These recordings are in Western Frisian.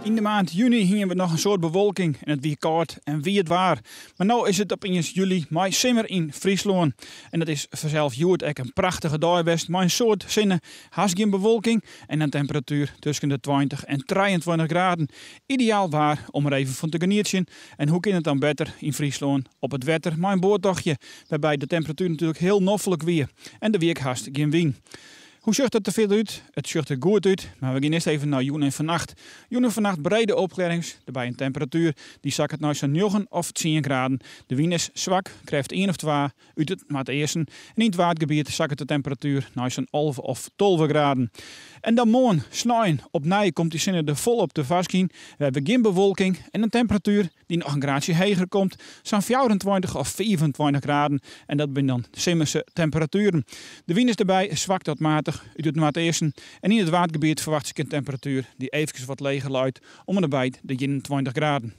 Yn de maand juny hiene we noch in soad bewolking en it wie kâld en wiet waar. Mar no is it opiens july mei simmer yn Fryslân. En dat is fansels hjoed ek in prachtige dei west mei in soad sinne, hast gjin bewolking en in temperatuer tusken de 20 en 23 graden. Ideaal waar om der even fan te genietsjen. En hoe kin it dan better yn Fryslân op it wetter mei in boattochtje, wêrby't de temperatuer natuerlik hiel noflik wie en der wie ek hast gjin wyn. Hoe sjocht it der fierder út? It sjocht der goed út, mar we gean earst even nei jûn en fannacht. Jûn en fannacht brede opklearrings, derby in temperatuer dy sakket nei sa'n njoggen of tsien graden. De wyn is swak, krêft ien of twa út it noardeasten en yn it Waadgebiet sakket de temperatuer nei sa'n 11 of 12 graden. En dan moarn, snein, opnij komt dy sinne der folop te foarskyn. We hawwe gjin bewolking en in temperatuer dy't noch in graadsje heger komt, sa'n 24 of 25 graden. En dat binne dan simmerse temperatueren. De wyn is derby swak tot matich út it noardeasten en yn it Waadgebiet ferwachtsje ik in temperatuer dy't eefkes wat leger leit, om en nabij de 21 graden.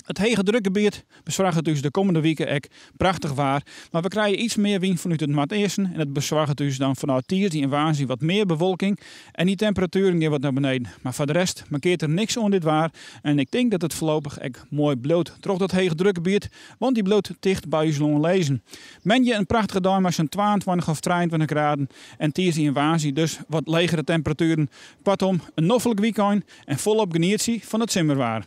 It hegedrukgebiet besoarget ús de kommende wike ek prachtich waar, mar we krije iets mear wyn fanút it noardeasten en dat besoarget ús dan fanôf tiisdei en woansdei wat mear bewolking en dy temperatueren gean wat nei beneden. Mar foar de rest mankeart der niks oan dit waar en ik tink dat it foarlopich ek moai bliuwt troch dat hegedrukgebiet, want dy bliuwt ticht by ús lân lizzen. Moandei in prachtige dei mei sa'n 22 of 23 graden en tiisdei en woansdei dus wat legere temperatueren. Koartom, in noflik wykein en folop genietsje fan it simmerwaar.